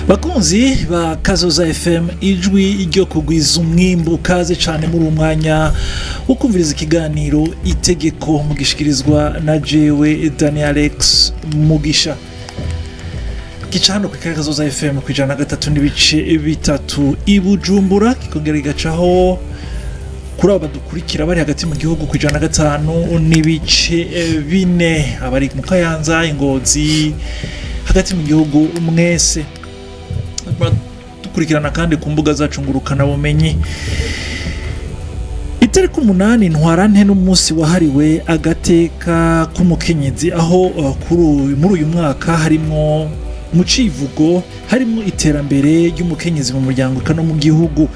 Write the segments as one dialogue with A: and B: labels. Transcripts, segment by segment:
A: Bakunzi ba Kazoza FM, ijwi ryo kugwiza umwimbu, kaze cane muri uyu mwanya wo kumviriza ikiganiro Itegeko, mugishikirizwa na jewe Daniel Alex Mugisha. Gica hano kuri Kazoza FM ku 103.3 i Bujumbura, kikongera kigacaho kuri abo badukurikira bari hagati mu gihugu ku 105.4, abari mu Kayanza, Ingozi, hagati mu gihugu mwese dukurikirana kandi ku mbuga zacu ngurukana bumenyi. Itariki 8 Ntwarante n'umunsi wahariwe agateka k'umukenyezi, aho muri uyu mwaka harimwo mu civugo harimwo iterambere ry'umukenyezi mu muryango eka no mu gihugu.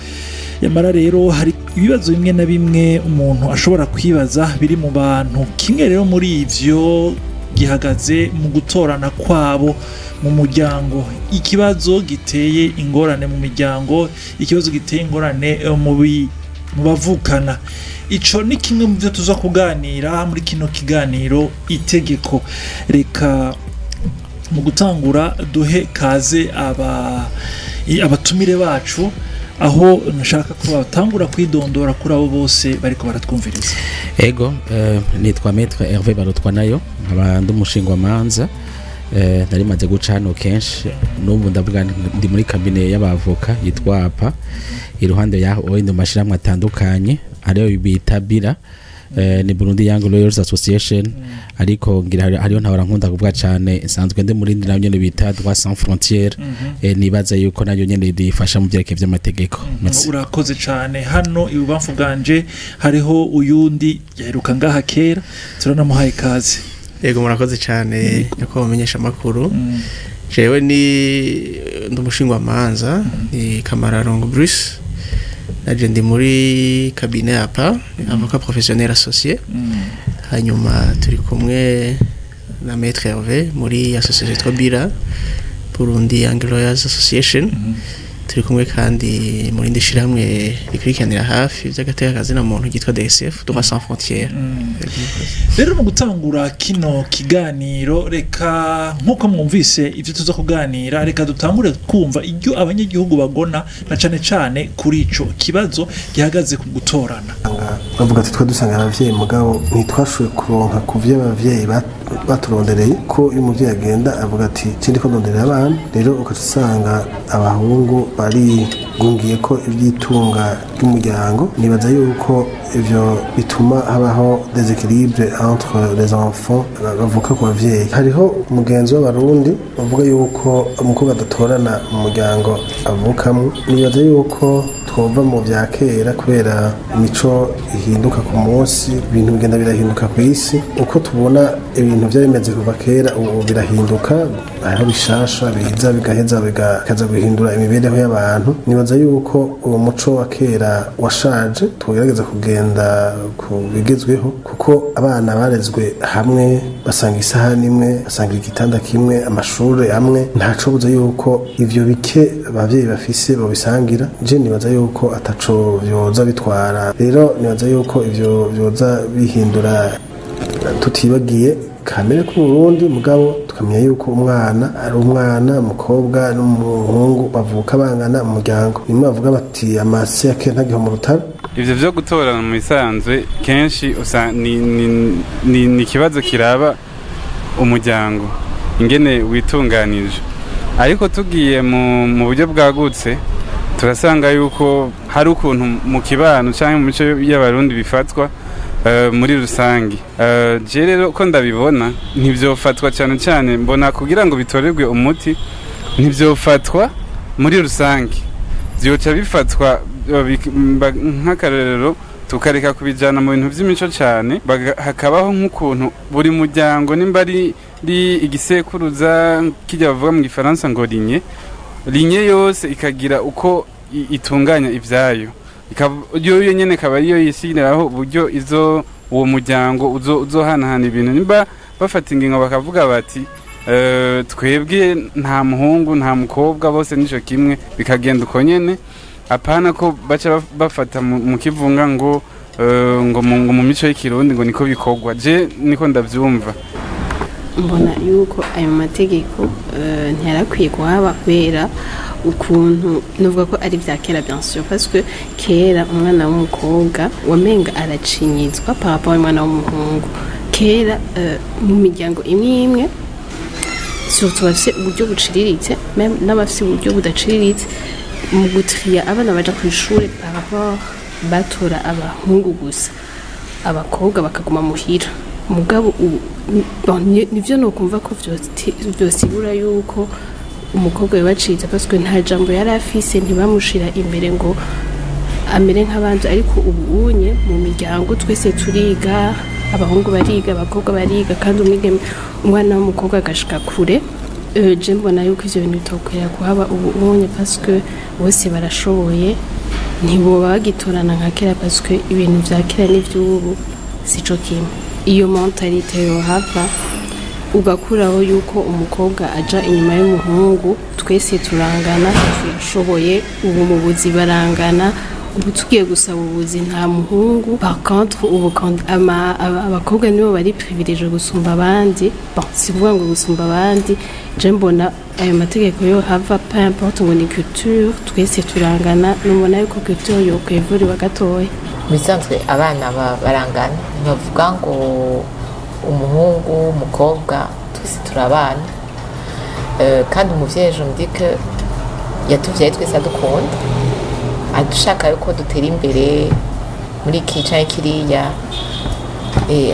A: Yamara rero hari ibibazo bimwe na bimwe umuntu ashobora kwibaza biri mu bantu. Kimwe rero muri ivyo gihagaze mu gutorana kwabo mu muryango, ikibazo giteye ingorane mu miryango, ikibazo giteye ingorane mu bavukana. Ico ni kimwe mu byo tuza kuganira muri kino kiganiro Itegeko. Reka mu gutangura duhe kaze abatumire bacu, aho nashaka ko batangura kwidondora kuri abo bose bariko baratwumviriza.
B: Ego, nitwa Maître Hervé Barutwanayo, nkaba ndi umushingwamanza. Nari maze guca hano kenshi, n'ubu ndavuga ndi muri cabinet y'abavoka yitwa APA. Iruhande yaho ndi mu mashirahamwe atandukanye, hariyo bita BIRA, ni Burundi Young Lawyers Association, ariko ngira hariyo ntahora nkunda kuvuga cane, nsanzwe ndi muri nayo nyene bita Droit Sans Frontières. Nibaza yuko nayo nyene difasha mu vyerekeye vy'amategeko.
A: Urakoze cane. Hano ibubamfu bwanje hariho uyundi yaheruka ngaha kera, turanamuhaye kaze.
C: Yego, murakoze cyane nyako bamenyesha makuru. Jewe ni ndi umushingwamanza, ni Kamararongo Bruce. Naje ndi muri cabinet APA, avocat professionnel associé. Hanyuma turi kumwe na Maître Hervé muri association yitwa BIRA, Burundi Young Lawyers Association. Turi kumwe kandi muri ndi shirahamwe rikurikiranira hafi vy'agateka kazina muntu ryitwa DSF, Droit Sans Frontières.
A: Rero mu gutangura kino kiganiro, reka nkuko mwumvise ivyo tuza kuganira, reka dutangure kumva ibyo abanyagihugu bagona na cane cane kuri ico kibazo gihagaze ku gutorana.
D: Bavuga ati twe dusanga abavyeyi, mugabo ntitwashoboye kuronka ku vyo abavyeyi baturondereye, ko iyo umuvyeyi agenda avuga ati kindi ko ndonderera abana. Rero ugaca usanga abahungu barigungiye ko ivy'itunga ry'umuryango. Nibaza yuko ivyo bituma habaho déséquilibre entre les enfants bavuka ku bavyeyi. Hariho umugenzi w'Abarundi bavuga yuko umukobwa adatorana mu muryango avukamwo. Nibaza yuko twova mu vya kera, kubera imico ihinduka ku munsi, ibintu bigenda birahinduka ku isi. Uko tubona ibintu vyari bimeze kuva kera, ubu birahinduka, hariho bishasha biza bigaheza bikaza guhindura imibereho y'abantu. Nibaza yuko uwo muco wa kera washaje, tugerageza kugenda ku bigezweho, kuko abana barezwe hamwe, basanga isahani imwe, basanga igitanda kimwe, amashuri amwe. Ntaco buza yuko ivyo bike abavyeyi bafise babisangira. Je nibaza yuko ataco vyoza bitwara. Rero nibaza yuko ivyo vyoza bihindura, tutibagiye kamere ku Burundi, mugabo tukamenya yuko umwana ari umwana, umukobwa n'umuhungu bavuka bangana mu muryango. Nimwe bavuga bati amase ya kera ntagiho mu rutaro.
E: Ivyo vyo gutorana mu bisanzwe kenshi ni ikibazo kiraba umuryango ingene witunganije, ariko tugiye mu buryo bwagutse turasanga yuko hari ukuntu mu kibano canke mu mico y'Abarundi bifatwa muri rusangi. Je rero ko ndabibona ntivyofatwa cyane cyane, mbona kugira ngo bitorerwe umuti ntivyofatwa muri rusangi, vyoca bifatwa nk'akarorero, tukareka kubijana mu bintu vy'imico cyane, hakabaho nk'ukuntu buri muryango nimba ari igisekuruza kijya bavuga mu gifaransa ngo lignée yose ikagira uko itunganya ivyayo, yo nyene ikaba ariyo yishyiriraho uburyo izo uwo muryango uzohanahana ibintu. Nimba bafata ingingo bakavuga bati twebwe nta muhungu nta mukobwa bose nico kimwe, bikagenda uko nyene, apana ko baca bafata mu kivunga ngo ngo mu mico y'ikirundi ngo niko bikorwa. Je niko ndavyumva.
F: Mbona yuko ayo mategeko ntiyarakwiye kuhaba, kubera ukuntu nuvuga ko ari vya kera, bien sûr, parce que kera umwana w'umukobwa wamenga aracinyizwa par rapport y'umwana w'umuhungu. Kera mu miryango imwe imwe, surtout bafise uburyo buciriritse, même n'abafise uburyo budaciriritse, mu gutriya abana baja ku ishure par rapport batora abahungu gusa, abakobwa bakaguma muhira. Mugabo ubu, bon, nivyo nokumva ko vyosigura yuko umukobwa yabacitse, parce que nta jambo yari afise, ntibamushira imbere ngo amere nk'abandi. Ariko ubu unye mu miryango twese turiga, abahungu bariga, abakobwa bariga, kandi umwigeme, umwana w'umukobwa agashika kure. Je mbona yuko ivyo bintu bitokwira kuhaba ubu unye, parce que bose barashoboye, ntiboba bagitorana nka kera, parce que ibintu vya kera n'ivy'ubu sico kimwe. Iyo mentalité yohava, ugakuraho yuko umukobwa aja inyuma y'umuhungu. Twese turangana, turashoboye. Ubu mu buzi barangana, ubu tugiye gusaba ubuzi nta muhungu. Par contre ubu abakobwa nibo bari privilégiés gusumba abandi. Bon, si kuvuga ngo gusumba abandi, je mbona ayo mategeko yo hava, peu importe ngo ni culture, twese turangana. Nubona yuko culture yokwevuriwa gatoya.
G: Mu bisanzwe abana barangana, ntibavuga ngo umuhungu, umukobwa, twese turabana. Kandi umuvyeyi, je me dis que yatuvyaye twese adukunda, adushaka yuko dutera imbere muri iki canke kiriya.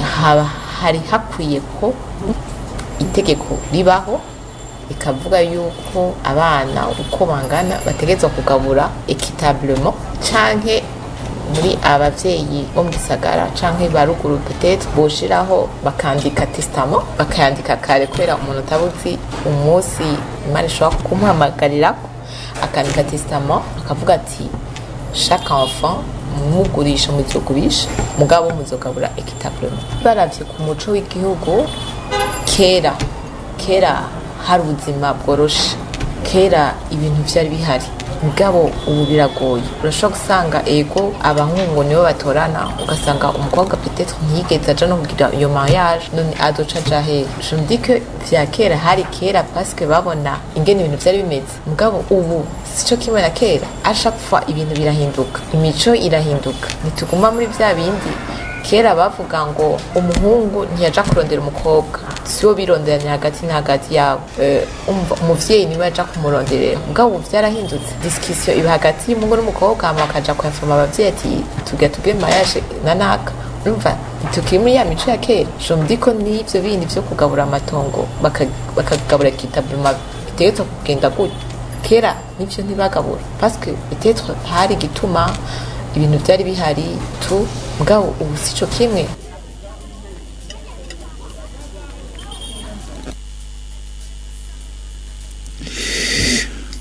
G: Haba hari hakwiye ko itegeko ribaho rikavuga yuko abana uko bangana bategerezwa kugabura équitablement, canke muri abavyeyi bo mu gisagara canke ba ruguru, peut-être boshiraho bakandika testament, bakayandika kare, kubera umuntu atabuzi umunsi Imana ishobora kumuhamagarirako. Akandika testament, akavuga ati: "Chaque enfant, mugurisha, muzogurisha, mugabo muzogabura équitablement." Baravye ku muco w'igihugu, kera kera hari ubuzima bworoshe, kera ibintu vyari bihari, mugabo ubu biragoye. Urashobora gusanga ego abahungu nibo batorana, ugasanga umukobwa peut-être ntiyigeze aja no kugira iyo mariage, none azoca aja hehe? Je me dis que vya kera hari kera, parce que babona ingene ibintu vyari bimeze, mugabo ubu sico kimwe na kera. À chaque fois ibintu birahinduka, imico irahinduka, ntituguma muri vya bindi. Kera bavuga ngo umuhungu ntiyaja kurondera umukobwa, sibo bironderanya hagati na hagati yabo. Umva, umuvyeyi niwe yaja kumuronderera, mugabo ubu vyarahindutse, discussion iba hagati y'umuhungu n'umukobwa, hama bakaja kwinforma abavyeyi ati: "Tugira tugire mariage na naka." Urumva ntitukiri muri ya mico ya kera. Je me dis ko n'ivyo bindi vyo kugabura amatongo, bakagabura équitablement, bitegerezwa kugenda gutyo. Kera nivyo ntibagabura parce que peut-être hari igituma, ibintu vyari bihari tu, mugabo ubu sico kimwe.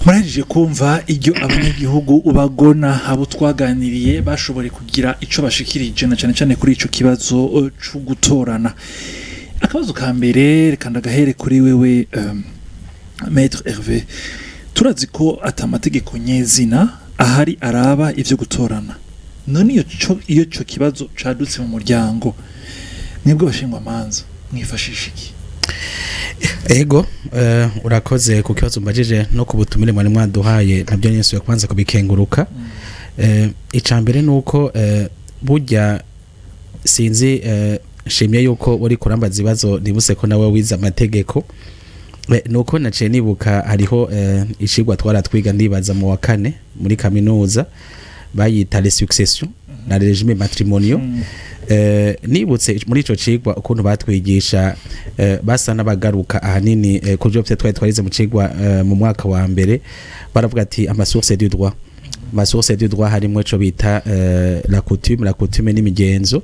A: Murahejeje kumva iryo abanyagihugu bagona. Abo twaganiriye bashoboye kugira ico bashikirije, na cane cane kuri ico kibazo co gutorana. Akabazo ka mbere, reka ndagahere kuri wewe, Maître Hervé. Turazi ko ata amategeko nyezina ahari araba ivyo gutorana. None iyo co kibazo cadutse mu muryango, mwebwe abashingwamanza mwifashisha iki?
B: Ego, urakoze ku kibazo mbajije no ku butumire mwari mwaduhaye. Nabyo nyese kubanza kubikenguruka. Ica mbere nuko burya sinzi, nshimye yuko uri kurambaza ibibazo, nibuse ko nawe wize amategeko. Nuko naciye nibuka hariho icigwa twaratwiga, ndibaza mu wa kane muri kaminuza, bayita les successions na régime matrimoniaux. Nibutse muri ico cigwa ukuntu batwigisha, basa n'abagaruka ahanini ku byo twari twarize mu cigwa mu mwaka wa mbere. Baravuga ati ama source du droit, ama source du droit harimo ico bita la coutume. La coutume n'imigenzo.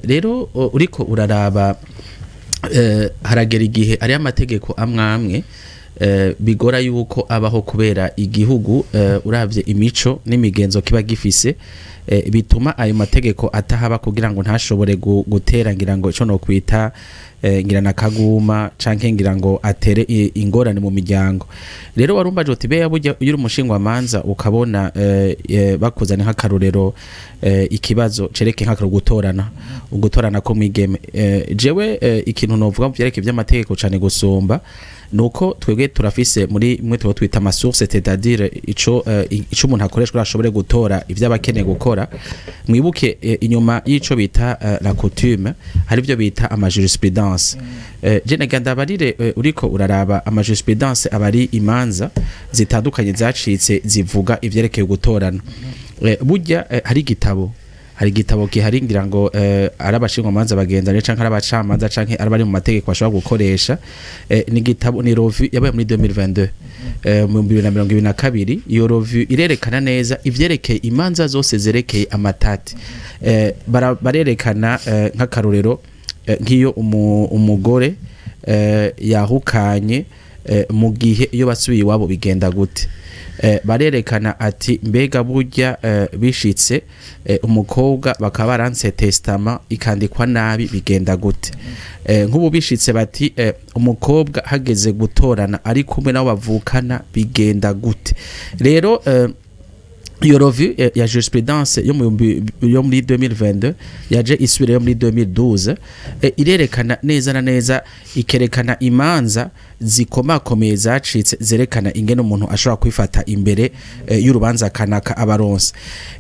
B: Rero uriko uraraba, haragera igihe ari amategeko amwe amwe bigora yuko abaho kubera igihugu, uravye imico n'imigenzo kiba gifise, bituma ayo mategeko atahaba kugira ngo ntashobore gutera, ngira ngo ico no kwita ngira na kaguma, canke ngira ngo atere ingorane mu miryango. Rero warumbaje uti beya burya iyo uri umushingwamanza ukabona bakuzana nk'akarorero, ikibazo cereke nk'akarorero ugutorana ko mwigeme, jewe ikintu novuga mu vyerekeye vy'amategeko cane gusumba nuko twebwe turafise muri mwe tuba twita ama source, c'est-à-dire ico umuntu akoresha kugira ashobore gutora ivyo aba akeneye gukora. Mwibuke inyuma y'ico bita la coutume hari ivyo bita ama jurisprudence. Je nagira ndabarire, uriko uraraba ama jurisprudence aba ari imanza zitandukanye zacitse zivuga ivyerekeye gutorana. Burya hari igitabo gihari, ngira ngo ari abashingwamanza bagenzane canke ari abacamanza canke ari abari mu mategeko bashobora gukoresha. Ni igitabo, ni revue yabaye muri 2022, mu 2022. Iyo revue irerekana neza ivyerekeye imanza zose zerekeye amatati. Barerekana nk'akarorero, nk'iyo umugore yahukanye, mu gihe iyo basubiye iwabo bigenda gute. Barerekana ati mbega burya bishitse umukobwa bakaba baranse testament ikandikwa nabi bigenda gute. Nk'ubu bishitse bati umukobwa hageze gutorana ari kumwe nabo bavukana bigenda gute. Rero iyo revue ya jurisprudence yo muri 2022 yaje isubira yo muri 2012, irerekana neza na neza, ikerekana imanza zikomakomeye zacitse zerekana ingene umuntu ashobora kwifata imbere y'urubanza kanaka abaronse.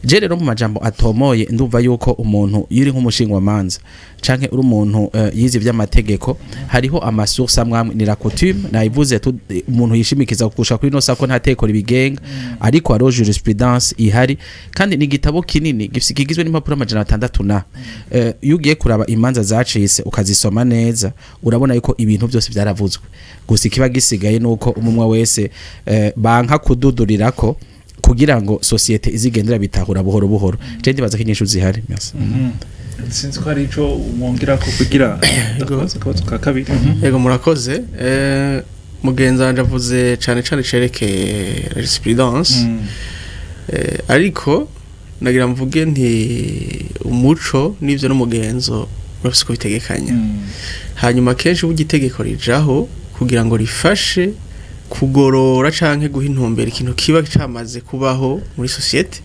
B: Je rero mu majambo atomoye ndumva yuko umuntu yiri nk'umushingwamanza canke uri umuntu yize ivy'amategeko, hariho ama source amwe amwe, ni la coutume nayivuze, umuntu yishimikiza kusha kuri no sako nta teko ribigenga, ariko hariho jurisprudence ihari kandi ni igitabo kinini gifise kigizwe n'impapuro 600 na iyo ugiye kuraba imanza zacitse ukazisoma neza urabona yuko ibintu byose byaravuzwe. Gusa ikiba gisigaye nuko umumwe wese banka kududurirako kugira ngo société izigendera bitahura buhoro buhoro. Je ndibaza ko inyishu zihari. Merci.
A: Sinzi ko hari ico mwongera ko kugira ndakubaza akabazo ka kabiri.
C: Yego, murakoze. Mugenzi wanje avuze cane cane cerekeye jurisprudence. Ariko nagira mvuge nti umuco n'ivyo n'umugenzo urafise uko bitegekanya. Hanyuma kenshi burya itegeko rijaho kugira ngo rifashe kugorora canke guha intumbero ikintu kiba camaze kubaho muri société,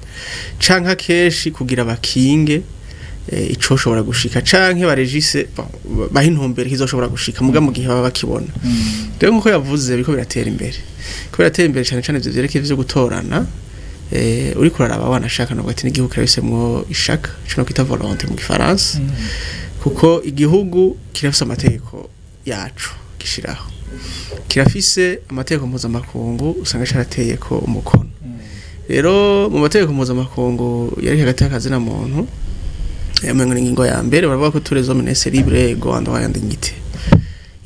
C: canke akenshi kugira bakinge icoshobora gushika, canke barejise bon, baha intumbero kizoshobora gushika muga mu gihe baba bakibona. Rero nkuko yavuze, biriko biratera imbere, ko biratera imbere cane cane ivyo vyerekeye ivyo gutorana. Uriko uraraba wanashaka no ati n'igihugu kirabisemwo ishaka, ico no kwita volonté mu gifaransa, kuko igihugu kirafise amategeko yacu gishiraho, kirafise amategeko mpuzamakungu usanga carateye ko umukono. Rero mu mategeko mpuzamakungu yari hagati y'akazi na muntu yamengo n'ingingo ya mbere baravuga ko tous les hommes naissent libres, égaux en droit et en dignité.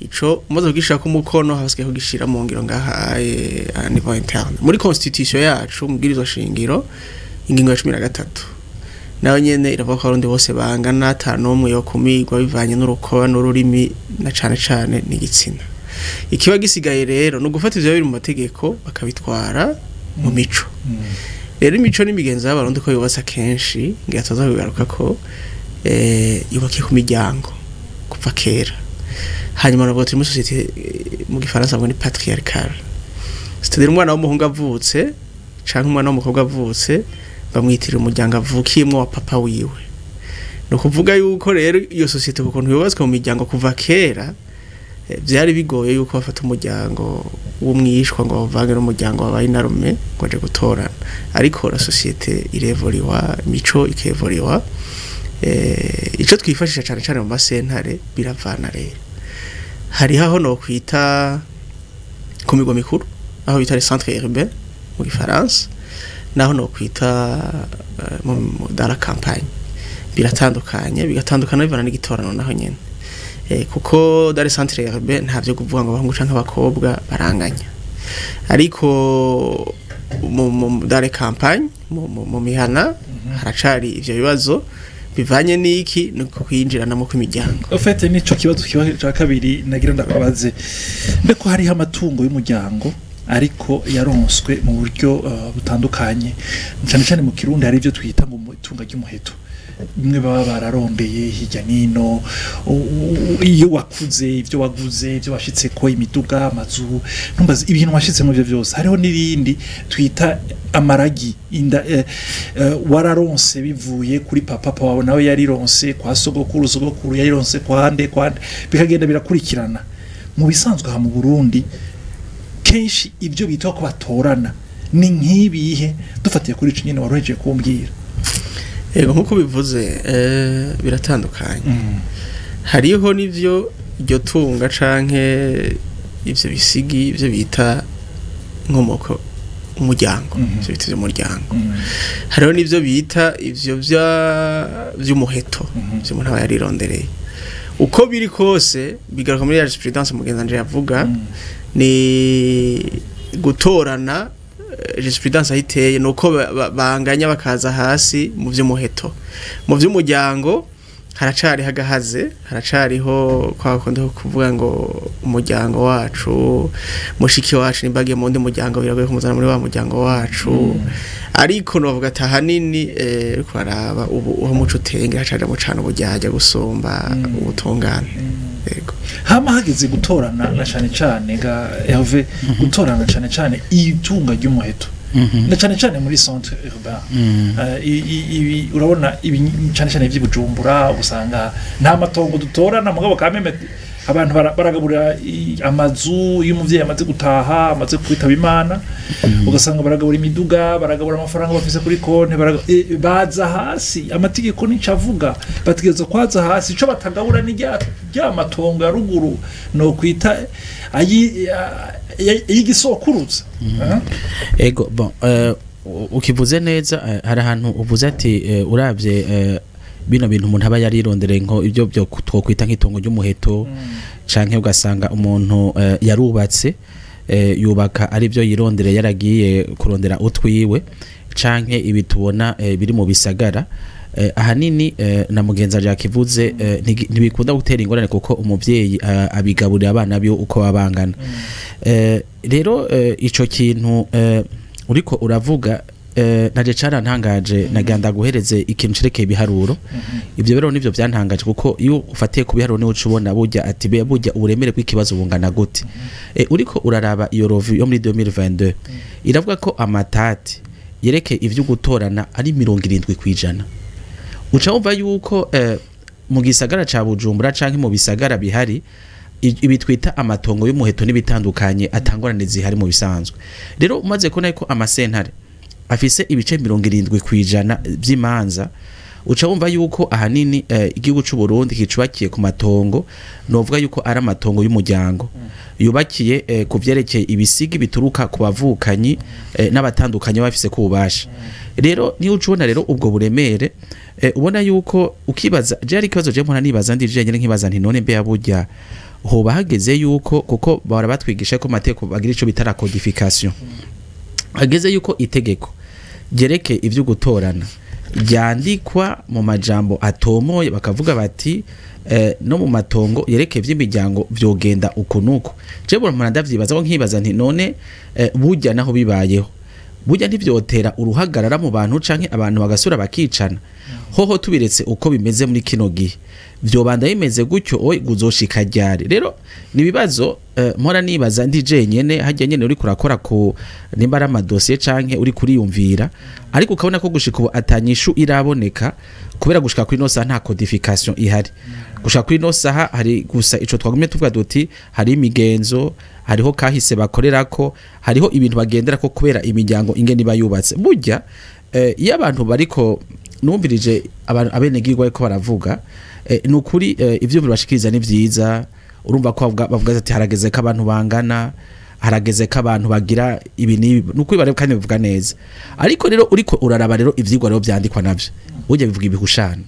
C: Ico umaze kugishirako umukono hasigaye kugishira mu ngiro ngaha à niveau interne muri constitution yacu, mubwirizwa shingiro, ingingo ya 13 nayo nyene iravuga ko abarundi bose bangana, ata n'umwe yo kumigwa bivanye n'urukoba n'ururimi na cane cane n'igitsina. Ikiba gisigaye rero ni ugufata ivyo biri mu mategeko bakabitwara mu mico. Rero imico n'imigenzo y'abarundi ko yubatse akenshi, ngira tuza kubigaruka ko yubakiye ku miryango kuva kera. Hanyuma navuga turi muri société mu gifaransa ngo ni patriarcale, c'est-à-dire umwana w'umuhungu avutse canke umwana w'umukobwa avutse bamwitirira umuryango avukiyemwo wa papa wiwe. Ni ukuvuga yuko rero iyo société ukuntu yubatswe mu miryango kuva kera, vyari bigoye yuko bafata umuryango w'umwishwa ngo bavange n'umuryango wabaye inarume ngo aje gutorana. Ariko la société irevoliwa, imico ikevoliwa. Ico twifashisha cane cane mu masentare biravana. Rero hariho aho no kwita ku migwa mikuru, aho bita les centres urbains mu gifaransa, naho no kwita dans la campagne. Biratandukanye, bigatandukana bivana n'igitorano naho nyene, kuko dans les centres urbains nta vyo kuvuga ngo abahungu canke abakobwa baranganya, ariko mu dans les campagnes, mu mihana haracari ivyo bibazo. Bivanye n'iki? Ni kwinjiranamo kw'imiryango.
A: Au fait, nico kibazo kiba ca kabiri nagira ndakubaze, mbeko hariho amatungo y'umuryango ariko yaronswe mu buryo butandukanye, cyane cyane mu Kirundi hari ibyo twita ngo itunga ry'umuheto, bimwe baba bararondeye hirya nino. Iyo wakuze, ibyo waguze, ibyo washitse ko, imiduga, amazu, ntumbaze ibintu washitse mu byo byose. Hariho n'ibindi twita amaragi inda, wararonse bivuye kuri papa wawe, nawe yarironse kwa sogokuru, sogokuru yarironse kwa nde, kwa nde, bikagenda birakurikirana. Mu bisanzwe aha mu Burundi, kenshi ibyo bita ko batorana ni nk'ibihe, dufatiye kuri ico nyene warohejeje kumbwira?
C: Yego, nkuko bivuze, biratandukanye. Hariho n'ivyo iryo tunga canke ivyo bisigi, ivyo bita inkomoko umuryango, ivyo bita ivy'umuryango. Hariho n'ivyo bita ivyo vy'umuheto, ivyo umuntu aba yarirondereye. Uko biri kose bigaruka muri jurisprudence mugenzi wanje yavuga, ni gutorana. Jurisprudence aho iteye ni uko banganya bakaza hasi mu vy'umuheto. Mu vy'umuryango haracariho agahaze, haracariho kwa kundi ko kuvuga ngo umuryango wacu, mushiki wacu nimbagiye mu wundi muryango biragoye kumuzana muri wa muryango wacu. Ariko novuga ati ahanini, uriko araba ubu uwo muco utenge, hacajamwo cane uburyarya gusumba ubutungane. Yego.
A: Hama hageze gutorana, na cane cane ga Hervé, gutorana cane cane itunga ry'umuheto, na cane cane muri centre urbain, ibi urabona ibi cane cane vy'i Bujumbura, usanga nta matongo dutorana, mugabo kameme abantu baragaburira amazu. Iyo umuvyeyi amaze gutaha, amaze kwitaba Imana, ugasanga baragabura imiduga, baragabura amafaranga bafise kuri konte, baza hasi. Amategeko nico avuga, bategerezwa kwaza hasi. Ico batagabura ni rya matongo ya ruguru, no kwita ayigisokuruza.
B: Ego, bon, ukivuze neza. Hari ahantu uvuze ati uravye bino bintu umuntu aba yarirondereye, nko ibyo byo twokwita nk'itongo ry'umuheto, canke ugasanga umuntu yarubatse, yubaka ari byo yirondereye, yaragiye kurondera utwiwe, canke ibi tubona biri mu bisagara, ahanini, na mugenzi wanje yakivuze, ntibikunda gutera ingorane kuko umuvyeyi abigaburira abana biwe uko baba bangana. Rero ico kintu uriko uravuga, naje carantangaje. Nagira ndaguhereze ikintu cerekeye ibiharuro. Ivyo rero nivyo byantangaje, kuko iyo ufatiye ku biharuro niho uca ubona burya ati be burya uburemere bw'ikibazo bungana gute. Uriko uraraba iyo revue yo muri 2022, iravuga ko amatati yereke ivyo gutorana ari 70%. Uca wumva yuko mu gisagara ca Bujumbura canke mu bisagara bihari ibi twita amatongo y'umuheto n'ibitandukanye, atangorane zihari mu bisanzwe. Rero umaze kubona ko amasentare afise ibice 70% vy'imanza, uca wumva yuko ahanini igihugu c'u Burundi kicubakiye ku matongo, novuga yuko ari amatongo y'umuryango yubakiye ku vyerekeye ibisigi bituruka ku bavukanyi n'abatandukanye bafise ku bubasha. Rero niyo uca ubona rero ubwo buremere, ubona yuko ukibaza, je ari ikibazo je mpora nibaza ndi jenyine, nkibaza nti none mbe burya hoba hageze yuko, kuko bahora batwigisha ko amategeko bagira ico bita la codification, hageze yuko itegeko ryereke ivyo gutorana ryandikwa mu majambo atomoye, bakavuga bati no mu matongo yereke ivy'imiryango vyogenda uku nuku. Je mpora ndavyibaza ko nkibaza nti none burya naho bibayeho, burya ntivyotera uruhagarara mu bantu canke abantu bagasura bakicana? Hoho tubiretse uko bimeze muri kino gihe, vyobanda bimeze gutyo oy guzoshika ryari? Rero ni ibibazo mpora nibaza ndi jenyene hajya nyene uri kurakora ku nimba ari amadosiye canke uri kuriyumvira, ariko ukabona ko gushika ubu atanyishu iraboneka, kubera gushika kuri ino saha nta codification ihari. Gushika kuri ino saha hari gusa ico twagumye tuvuga duti hari imigenzo, hariho kahise bakorerako, hariho ibintu bagenderako kubera imiryango ingene iba yubatse. Burya iyo abantu bariko numvirije abantu abenegirwa ariko baravuga, ni ukuri, ivyo bashikiriza ni vyiza. Urumva ko bavuga ati harageze ko abantu bangana, harageze ko abantu bagira ibi n'ibi. Ni ukuri bareba kandi bavuga neza, ariko rero uriko uraraba rero ivyigwa rero vyandikwa navyo burya bivuga ibihushana.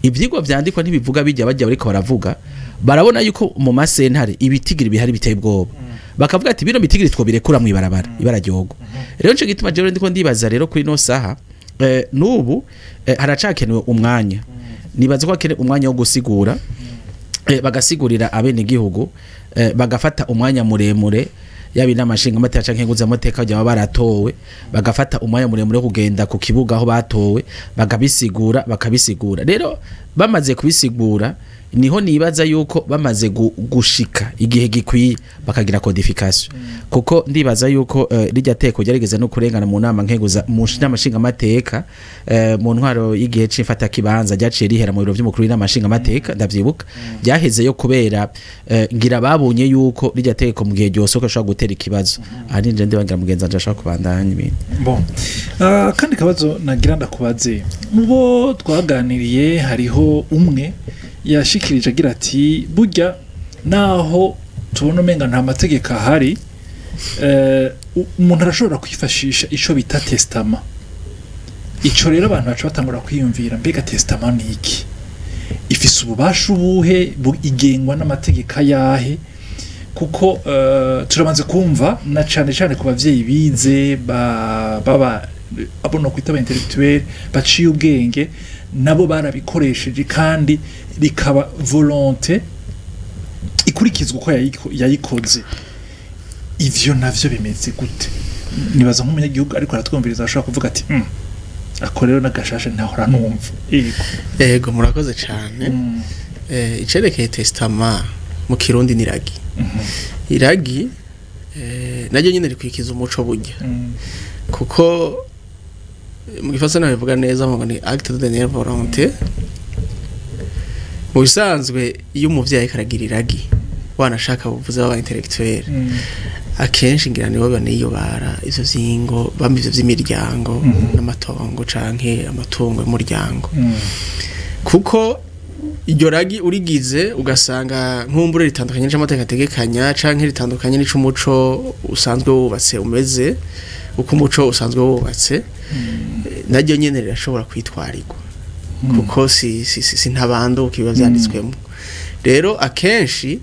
B: Ivyigwa vyandikwa ntibivuga bijya bajya bariko baravuga. Barabona yuko mu masentare ibitigiri bihari biteye ubwoba, bakavuga ati bino bitigiri twobirekura mu ibarabara ibara ryogo. Rero nico gituma jewe ndiko ndibaza rero kuri no saha, nubu haracakenewe umwanya. Nibaza ko akere umwanya wo gusigura, bagasigurira abenegihugu, bagafata umwanya muremure, yaba inama nshingamateka canke nkenguzamateka baba baratowe, bagafata umwanya muremure wo kugenda ku kibuga aho batowe, bakabisigura. Rero bamaze kubisigura, niho nibaza yuko bamaze gushika igihe gikwiye bakagira codification, kuko ndibaza yuko rijya teko ryarigeze no kurengana mu nama nkenguza mu nama nshingamateka, mu ntwaro y'igihe c'imfata kibanza, ryaciye rihera mu biro vy'umukuru w'inama nshingamateka. Ndavyibuka ryahezeyo kubera ngira babonye yuko rijya teko mu gihe ryosohoka rishobora gutera ikibazo. Aha ninje ndibangira mugenzi wanje ashobora kubandanya ibintu.
A: Bon. Akandi kabazo nagira ndakubaze: mubo twaganiriye hariho umwe yashikirije agira ati burya naho tubona umenga nta mategeko ahari, umuntu arashobora kwifashisha ico bita testament. Ico rero abantu baca batangura kwiyumvira: mbega testament ni iki? Ifise ububasha ubuhe? Igengwa n'amategeko ayahe? Kuko turamaze kumva na cane cane ku bavyeyi bize, baba abo no kwita aba intellectuel baciye ubwenge, nabo barabikoresheje kandi rikaba volonté ikurikizwa uko yayikoze. Ivyo navyo bimeze gute? Nibaza nk'umunyagihugu ariko aratwumviriza ashobora kuvuga ati: Ako rero n'agashashe ntahora numva." Yego.
C: Ego, murakoze cyane. Icerekeye testament, mu Kirundi ni ragi. Iragi naryo nyine rikwikiza umuco burya, kuko mu Gifaransa nawe bivuga neza ngo ni acte de dernière volonté. Mu bisanzwe iyo umuvyeyi ariko aragira iragi, wanashaka buvuze baba intellectuel, akenshi ngira nibo baniyobara ivyo vyingo bamba, ivyo vy'imiryango n'amatongo canke amatungo y'umuryango, kuko iryo ragi urigize ugasanga nkumbure ritandukanye n'amategeko ategekanya canke ritandukanye n'icumuco usanzwe wubatse umeze uko umuco usanzwe wubatse, naryo nyene rirashobora kwitwarirwa, kuko si ntabanduka biba vyanditswemo. Rero akenshi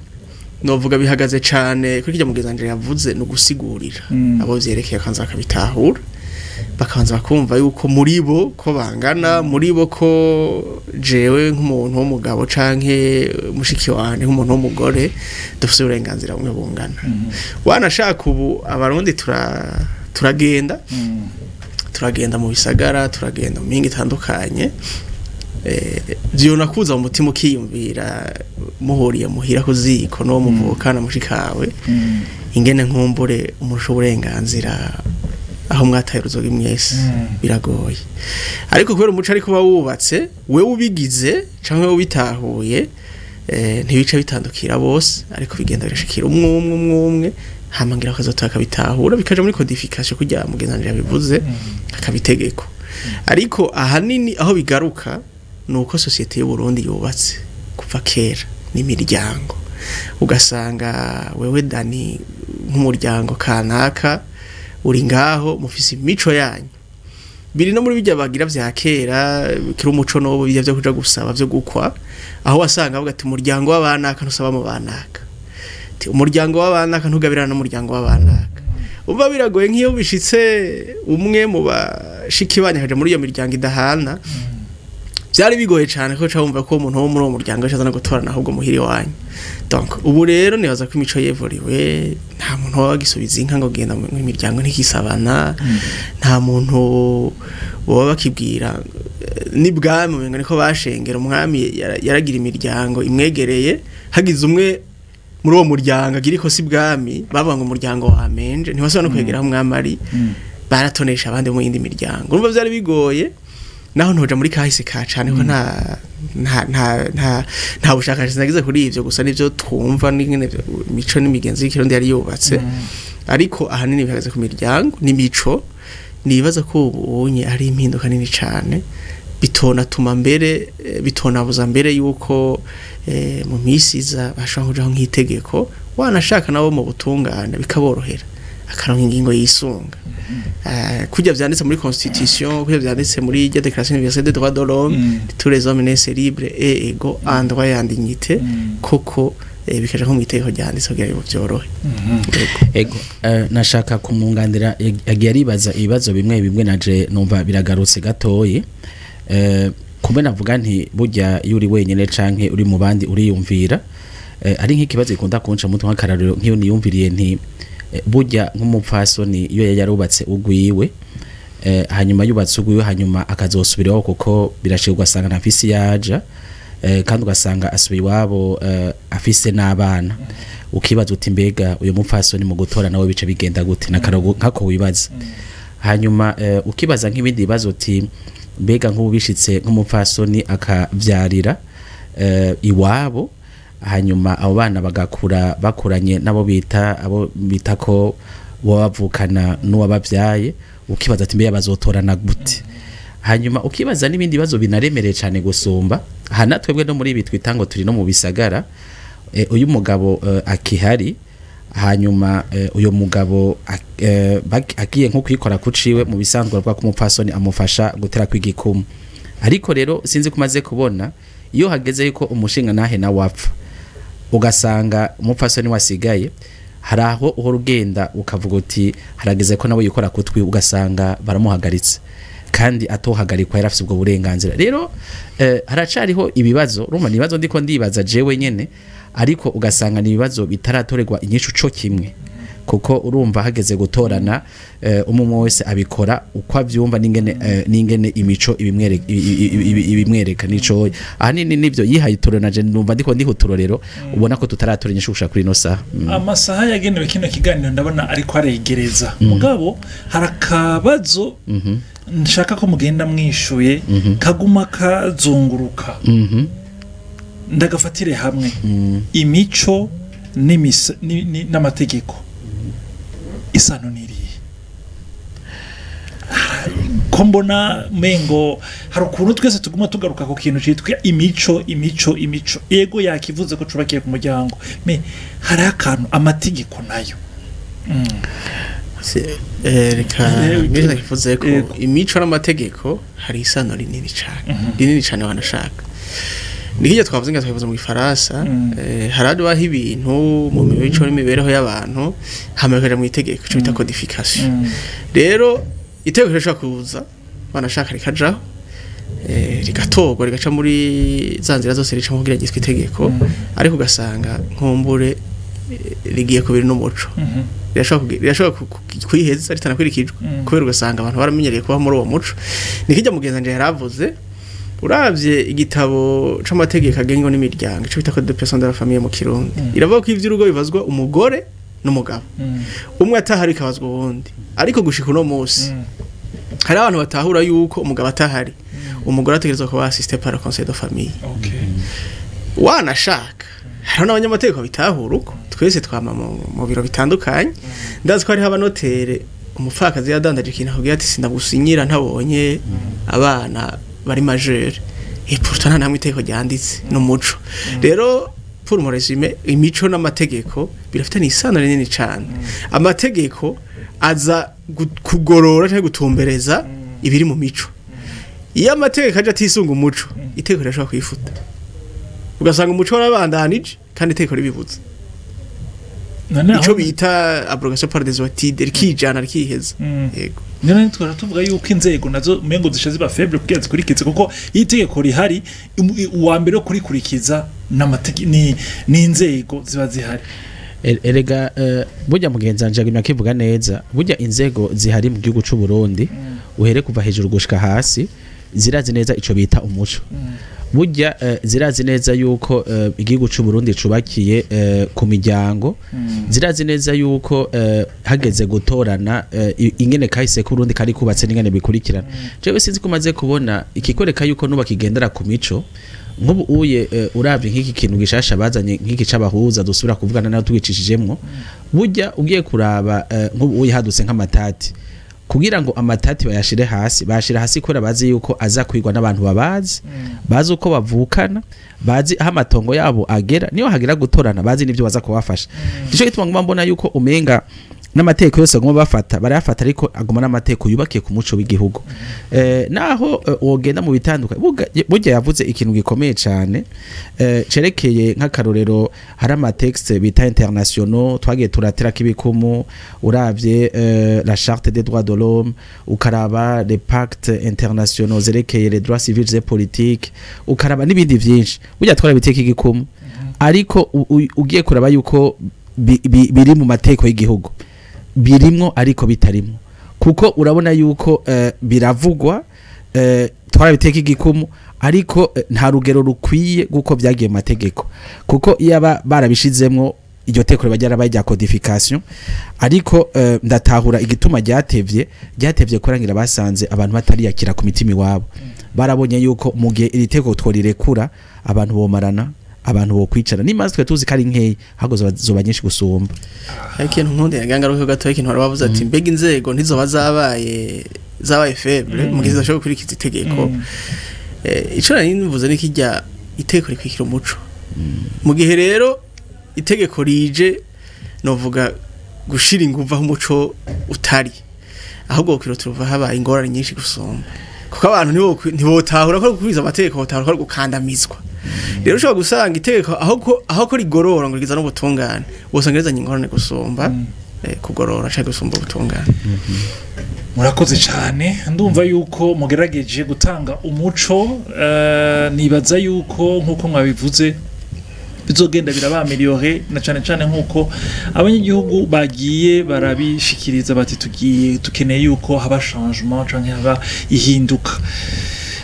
C: novuga bihagaze cane kuri kirya mugenzi wanje yavuze, ni ugusigurira abo vyerekeye, bakabanza bakabitahura, bakabanza bakumva yuko muri bo ko bangana, muri bo ko jewe nk'umuntu w'umugabo canke mushiki wanje nk'umuntu w'umugore dufise uburenganzira bumwe bungana. Wanashaka ubu Abarundi turagenda, turagenda mu bisagara, turagenda mu mihingo itandukanye, vyona kuza mu mutima ukiyumvira muhuriye muhira ku ziko n'uwo muvukana mushikawe, ingene nkumbure umurusha uburenganzira aho mwataye uruzoga mwese. Biragoye, ariko kubera umuco ariko uba wubatse, wewe ubigize canke wewe ubitahuye, ntibice bitandukira bose, ariko bigenda birashikira umwe umwe umwe umwe, hama ngira bakazota bakabitahura, bikaja muri codification kugira mugenzi wanje yabivuze, akabitegeko. Ariko ahanini aho bigaruka ni uko société y'u Burundi yubatse kuva kera n'imiryango, ugasanga wewe Dani nk'umuryango kanaka uri ngaho mufise imico yanyu, biri no muri bijya bagira vya kera kiri umuco n'ubu, bijya vyo kuja gusaba vyo gukwa, aho wasanga bavuga ati umuryango w'abanaka ntusaba mu banaka, ati umuryango w'abanaka ntugabirana n'umuryango w'abanaka. Umva biragoye nk'iyo bishitse umwe mu bashiki banyu akaja muri iyo miryango idahana, byari bigoye cyane ko wumva ko umuntu wo muri uwo muryango aza no gutorana ahubwo muhiri wanyu. Donc ubu rero nibaza ko imico yevuriwe, nta muntu waba agisubiza inka ngo genda mu miryango ntikisabana, nta muntu baba bakibwira n'ibwami umenga niko bashengera. Umwami yaragira imiryango imwegereye, hagize umwe muri uwo muryango agira ikosa ibwami, bavuga ngo umuryango wamenje, ntibasubira no kwegera aho umwami ari, baratonesha abandi mu yindi miryango. Urumva byari bigoye, naho ntoja muri kahise ka cane ko nta bushakashatsi nagize kuri ivyo, gusa nivyo twumva n'ingene imico n'imigenzo y'Ikirundi yari yubatse. Ariko ahanini bihagaze ku miryango n'imico. Nibaza ko ubunye ari impinduka nini cane, bitonatuma mbere bitonabuza mbere yuko mu misi iza bashobora kujaho nk'itegeko, wanashaka nabo mu butungane bikaborohera, akaronka ingingo yisunga. Kurya vyanditse muri constitution, kurya vyanditse muri rya Déclaration universelle des droits de l'homme, tous les hommes naissent libres et égaux en droit et en dignité, koko bikaja nko mw'itegeko ryanditse kugira ngo vyorohe.
B: Ego, nashaka kumwunganira, yagiye aribaza ibibazo bimwe bimwe naje numva biragarutse gatoyi. Kumbe navuga nti burya iyo uri wenyene canke uri mu bandi uriyumvira, ari nk'ikibazo gikunda kunca mutwe, nk'akarorero nk'iyo niyumviriye nti burya nk'umupfasoni iyo yari yarubatse ugwiwe, hanyuma yubatse ugwiwe, hanyuma akazosubiraho, kuko birashika ugasanga ntafise yaja, kandi ugasanga asubiye iwabo afise n'abana, ukibaza uti mbega uyu mupfasoni mu gutora nawe bice bigenda gute? Nakarago nkako wibaza. Hanyuma ukibaza nk'ibindi bibazo uti mbega nk'ubu bishitse nk'umupfasoni akavyarira iwabo, hanyuma abo bana bagakura bakuranye nabo bita abo bita ko bavukana n'uwababyaye, ukibaza ati mbega bazotorana gute? Hanyuma ukibaza n'ibindi bibazo binaremereye cyane gusumba. Hana twebwe no muri ibi twita ngo turi no mu bisagara, uyu mugabo akihari, hanyuma uyu mugabo agiye nko kwikora kuciwe, mu bisanzwe avuga ko umupfasoni amufasha gutera kw'igikumu. Ariko rero sinzi kumaze kubona iyo hageze yuko umushinga nahe nawe wapfa, ugasanga umupfasoni wasigaye, hari aho uhora ugenda ukavuga uti harageze ko nawe yikora kutwi, ugasanga baramuhagaritse kandi atohagarikwa yari afise ubwo burenganzira. Rero haracariho ibibazo, urumva ni ibibazo ndiko ndibaza jewe nyene, ariko ugasanga ni ibibazo bitaratorerwa inyishu co kimwe, kuko urumva hageze gutorana, umwe wese abikora uko avyumva n'ingene imico ibimwereka nico ahanini nivyo yihaye itorero. Naje numva ndiko ndiho uturorero, ubona ko tutaratora inyishu gushika kuri ino saha.
A: Amasaha yagenewe kino kiganiro ndabona ariko aregereza, mugabo hari akabazo nshaka ko mugenda mwishuye kaguma kazunguruka, ndagafatire hamwe. Imico n'amategeko isano niriye? Ko mbona mengo hari ukuntu twese tuguma tugaruka ku kintu citwa imico, imico, imico. Yego, yakivuze ko cubakiye ku muryango, mais hari akantu amategeko nayo.
C: Reka mbere nakivuze ko imico n'amategeko hari isano rinini cyane, rinini cyane wanashaka. Ni nk'iryo twavuze, nga twavuze mu Gifaransa, harabaho ibintu mu mico n'imibereho y'abantu, hama bikaja mu itegeko, ico bita codification. Rero itegeko rishobora kuza wanashaka rikajaho, rigatorwa, rigaca muri za nzira zose ricamo kugira ryitwe itegeko, ariko ugasanga nkumbure rigiye kubiri n'umuco, rirashobora kwiheza ritanakwirikijwe, kubera ugasanga abantu baramenyereye kuba muri uwo muco. Ni kijya mugenzi wanje yaravuze, uravye igitabo c'amategeko agenga n'imiryango, ico bita Code de personnes de la famille mu Kirundi, iravuga ko ivy'urugo bibazwa umugore n'umugabo, umwe atahari ikabazwa uwundi. Ariko gushika uno munsi hari abantu batahura yuko umugabo atahari, umugore ategerezwa kuba assisté par le conseil de famille. Wanashaka hariho n'abanyamategeko babitahura uko. Twese twama mu biro bitandukanye, ndazi ko hariho abanotere, umupfakazi yadandaje ikintu akubwira ati sindagusinyira ntabonye abana bari majeur, et pourtant nta namwe itegeko ryanditse, n'umuco. Rero pour mon résumé, imico n'amategeko birafitanye isano rinini cane. Amategeko aza kugorora cyangwa gutumbereza ibiri mu mico. Iyo amategeko aje atisunga umuco, itegeko rirashobora kwifuta, ugasanga umuco warabandanije kandi itegeko ribibuza.
A: None
C: ico bita abrogation par désuétude, rikijana rikiheza. Yego.
A: None twara tuvuga yuko inzego nazo umengo zisha ziba faible kugira zikurikize, kuko iyo itegeko rihari, uwa mbere wo kurikurikiza ni inzego ziba zihari.
B: Erega burya mugenzi wanje agumya akivuga neza, burya inzego zihari mu gihugu c'u Burundi, uhere kuva hejuru gushika hasi, zirazi neza ico bita umuco. Burya zirazi neza yuko igihugu c'u Burundi cubakiye ku miryango. Zirazi neza yuko hageze gutorana, ingene kahise ku Burundi kari kubatse n'ingene bikurikirana. Jewe sinzi ko maze kubona ikikwereka yuko nuba kigendera ku mico. Nk'ubu uye uravye nk'iki kintu gishasha bazanye, nk'iki c'abahuza dusubira kuvugana nayo tugicishijemwo, burya ugiye kuraba, nk'ubu uye hadutse nk'amatati, kugira ngo amatati bayashire hasi, bayashira hasi kubera bazi yuko aza kwigwa n'abantu babazi, bazi uko bavukana, bazi aho amatongo yabo agera, niyo hagira gutorana bazi n'ivyo baza kubafasha. Nico gituma nguma mbona yuko umenga N'amategeko yose aguma bafata barayafata, ariko aguma n'amategeko yubakiye ku muco w'igihugu. Naho wogenda mu bitandukanye, burya yavuze ikintu gikomeye cyane cerekeye nk'akarorero, hari amatexte bita internationaux twagiye turatera k'ibikumu. Uravye la Charte des droits de l'homme, ukaraba les pactes internationaux zerekeye les droits civils et politiques, ukaraba n'ibindi vyinshi, burya twarabiteka igikumu, ariko ugiye kuraba yuko biri mu mateko y'igihugu, birimwo ariko bitarimo, kuko urabona yuko biravugwa, twarabiteka igikumu, ariko nta rugero rukwiye guko byagiye mu mategeko, kuko iyo aba barabishizemwo iryo teko riba ryarabaye rya codification. Ariko ndatahura igituma ryatevye kurangira basanze abantu batariyakira ku mitima iwabo. Barabonye yuko mu gihe iri teko tworirekura, abantu bomarana, abantu bokwicara n'imaze, twe tuzi ko ari nkeyi, ahubwo zoba nyinshi gusumba.
C: Ariko ikintu nkundi yagangaruka gato, ikintu wari wavuze ati mbega inzego ntizoba zabaye faible mu gihe zidashobora gukurikiza itegeko? Ico nari mvuze ni kijya itegeko rikwikira umuco. Mu gihe rero itegeko rije, novuga gushira inguvu aho umuco utari, ahubwo kiro turuva habaye ingorane nyinshi gusumba, kuko abantu ntibotahura ko gukurikiza amategeko, botahura ko ari gukandamizwa. Rero ushobora gusanga itegeko aho ko rigorora ngo rigiza n'ubutungane, wosanga rizanye ingorane gusumba kugorora canke gusumba ubutungane.
A: Murakoze cyane, ndumva yuko mugerageje gutanga umuco. Nibaza yuko nk'uko mwabivuze bizogenda biraba amélioré, na cane cane nk'uko abanyagihugu bagiye barabishikiriza bati tugiye tukeneye yuko haba changement canke haba ihinduka.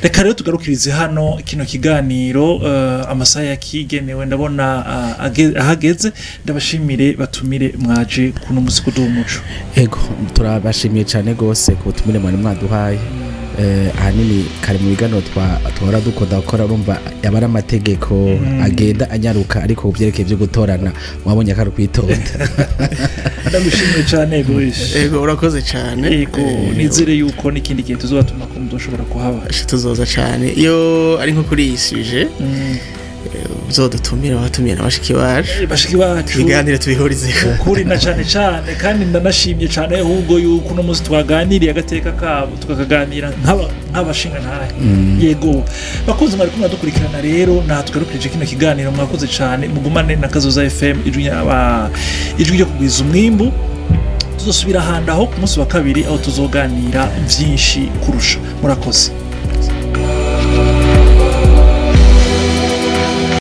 A: Reka rero tugarukirize hano kino kiganiro, amasaha yakigenewe ndabona ahageze. Ndabashimire batumire mwaje kuno musi kuduha umuco.
B: Ego, turabashimiye cyane gose ku butumire mwari mwaduhaye. Ahanini kare mu biganiro twahora dukunda gukora, urumva yaba ari amategeko agenda anyaruka, ariko ku byerekeye byo gutorana mwabonye ko ari ukwitonda.
A: Ndagushimiye cyane, Bruce.
C: Ego, urakoze cyane.
A: Ego, nizere yuko n'ikindi gihe tuzobatuma ko muzoshobora kuhaba.
C: Tuzoza cyane iyo ari nko kuri iyi sujet. Uzodutumira, watumiye na bashiki bacu.
A: Bashiki bacu.
C: Ibiganiro tubihurizeko.
A: Kuri na cane cane, kandi ndanashimye cane ahubwo yuko uno munsi twaganiriye agateka kabo, tukakaganira nk'abashinga ntahe. Yego, bakunzi mwari kumwe dukurikirana, rero natwe kino kiganiro, mwakoze cane. Mugumane na Kazoza FM, ijwi ryo kugwiza umwimbu. Tuzosubira ahandi aho ku munsi wa kabiri, aho tuzoganira vyinshi kurusha. Murakoze.